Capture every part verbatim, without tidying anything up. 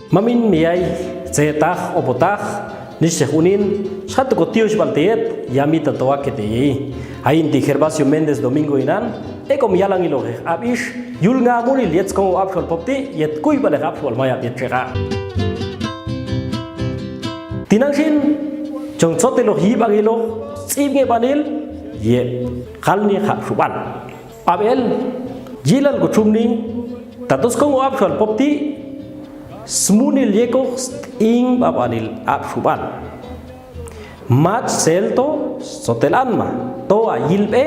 Mamin miyai, cetah, opotah, niseh unin, satu kotio sibal tiet, yami tatoake te yei. Ainti Gervasio Méndez Domingo inan, eko miyalang ilo heh abis, yul nga muli liet skongo absual popti, yet kui bale absual maya tiet ceka. Tinang sin, cong cote loh yibang ilo, sibnge banil, yet kalni hab subal. Abel, jilal ko cumni, tato skongo absual popti, smunil yeko sting babanil absubal. Mach sel to sotel anma, to ayil be,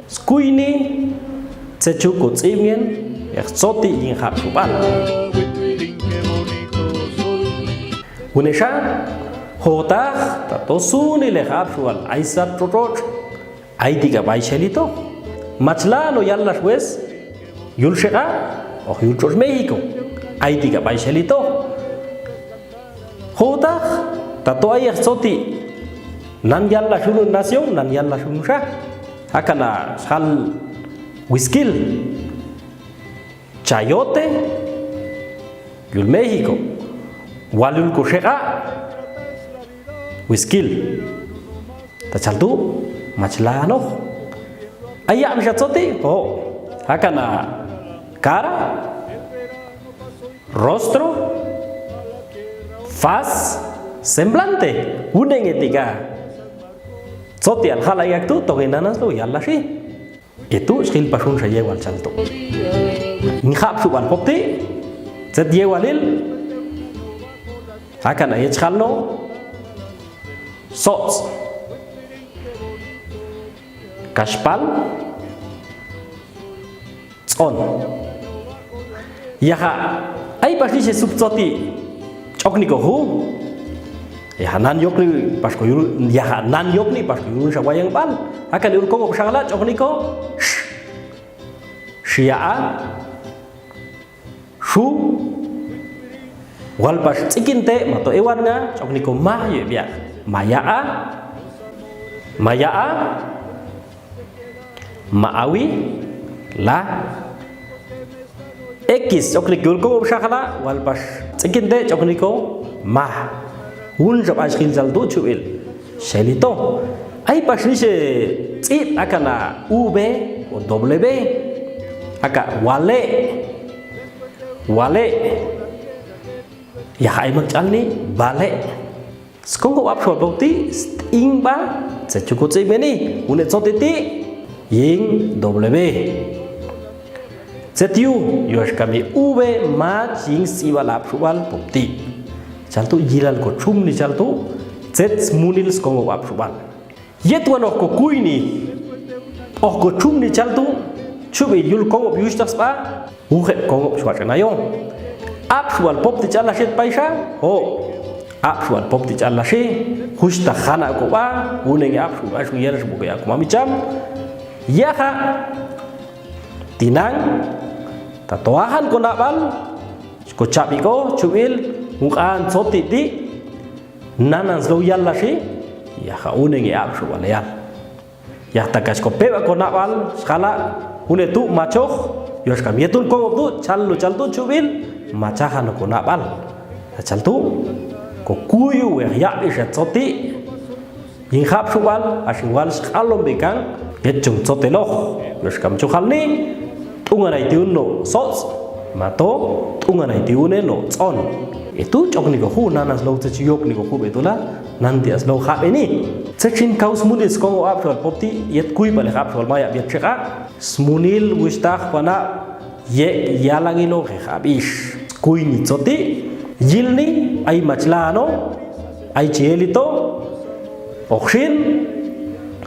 skuini, secuko tsibngen, yak soti ing absubal. Unesha, hotah, tato suni leh absual, aisat rorot. Ai tiga bai selito. Machla no yallas wes. Yul seka. Oh yul cos Mexico. Ai tiga bai selito. Hotah. Tato ai soti. Nan yallas unu nasion, nan yallas unu sah. Hakana sal wiskil. Chayote, yul Mexico, walul ko seka, wiskil. Tacaltu, machla noh. Ayak bisa soti, oh, hakana cara, rostro, faz, semblante, unenge tiga. Soti alhala yak tu, tongenanas tu, yallas sih. Itu skill pasun sa yewal caltu. Ngihap subal popti, set yewalil, akan ayat skal no, sots, kaspal, tson. Yaha, ai pasti se subsoti. Cok ni ko hu. Yaha nan yok ni pas ko yul, yaha nan yok ni pas ko yul sa wayang bal. Akan yul ko ngop sangala cok ni ko. Sh. Shia a. Shu. Wal pas cikin te mato ewan nga cok ni ko ma ye biak. Maya a. Maya a. Ma'awi, la. Ekis, cok ni ko yul ko ngop sangala, wal pas cikin te, cok ni ko, ma. Un sab as kin sal tu cuil. Selito. Ai pas ni se cip akan a, u be, o doble be. Aka, wale. Wale. Yaha ai mak cal ni, bale. Skongkop absual bokti, sting ba, secukut sing beni, unet sotiti, ying doble be. Setiu, yos kami ube, ma, cing, siwal absual bokti. Caltu jilal ko cum ni caltu, set smunil skongkop absual. Yet wan oh ko kui ni, oh ko cum ni caltu, cubi yul kongkop yus tas ba, Uhek kongop suat kanayo. Ap sual pop ti calah sit paisa. Ho. Ap sual pop ti calah si. Husta hana ko ba. Uneng ap sual asu yel sebagai aku mamicam. Yaha. Tinang. Tatoahan ko nabal. Ko cabi ko cuil. Mukaan soti ti. Nanan slow yal lah si. Yaha uneng ap sual yal. Yah takas ko peba ko nabal, sakala, hune tu macoh, yos kami yetun kongop tu, callu caltu cubil, macahan ko nabal. Caltu, ko kuyu weh yak di set soti, ying hap subal, asing wal sakalom bekang, yet cung soti loh, yos kami cuhal ni, tungan ai tiun no, sos, mato, tungan ai tiune no, son. Itu cok ni ko hu, nanas lo ceciyok ni ko hu, betulah, Nanti as lo hap ini. Secin kau smunil skongop ap sual poti, yet kui balik ap sual mayak biar cekak. Smunil wistah panak, yek yalangi lo heh habis. Kui ni coti, yil ni, ai maclano, ai cielito, oksin,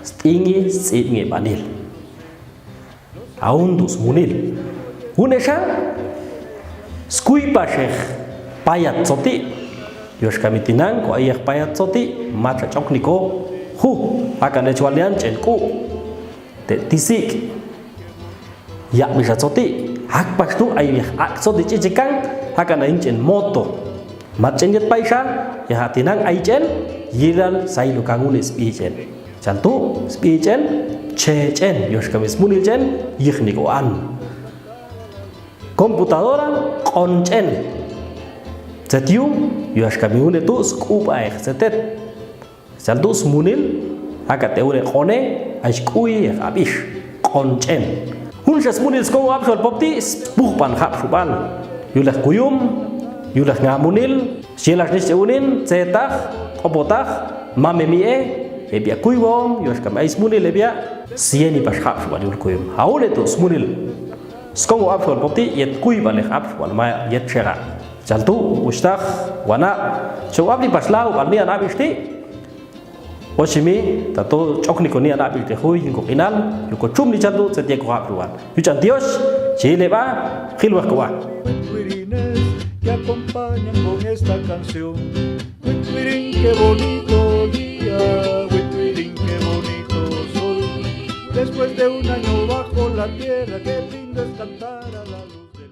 stingi, stingi panil. Aun tu smunil. Unesha, skui paseh payat soti. Yos kami tinang, ko ayah payat soti, maca cok ni ko. Hu, akan de cualian cen ku. Te tisik. Yak bisa soti. Hak pas tu ayah ak soti cicikang, akan ain cen moto. Mat cen jet paisa, ya hatinang ai cen, yilal sai lukangune spi cen. Caltu, spi cen, ce cen, yos kami smunil cen, yih ni ko an. Komputadora, kon cen. Setiung, yu aks kami une tu skub aek setet. Sal tu smunil, akat te une kone, ais kui, abis, koncen. Hun sya smunil skong apsol popti, spuh pan hap supan. Yulah kuyum, yulah ngamunil, silas nis unin, cetak, kopotak, mame mie, ebia kui wong, yulah kami ais munil ebia, sieni pas hap supan yul kuyum. Haune tu smunil. Skong apsol popti, yet kui balik hap supan ma yet serak. Sal tu, ustak, wana, so abdi pas lau, alni anak abis ti, Osimi, tato cok ni koni anak abis te hui, hingko kinal, yuko cum ni cantu, setia ko hap ruan. Yu cantios, cile ba, hilwah ko ba. Cuirines que acompañan con esta canción. Cuicuirín, qué bonito día, cuicuirín, qué bonito sol. Después de un año bajo la tierra, qué lindo es cantar a la luz de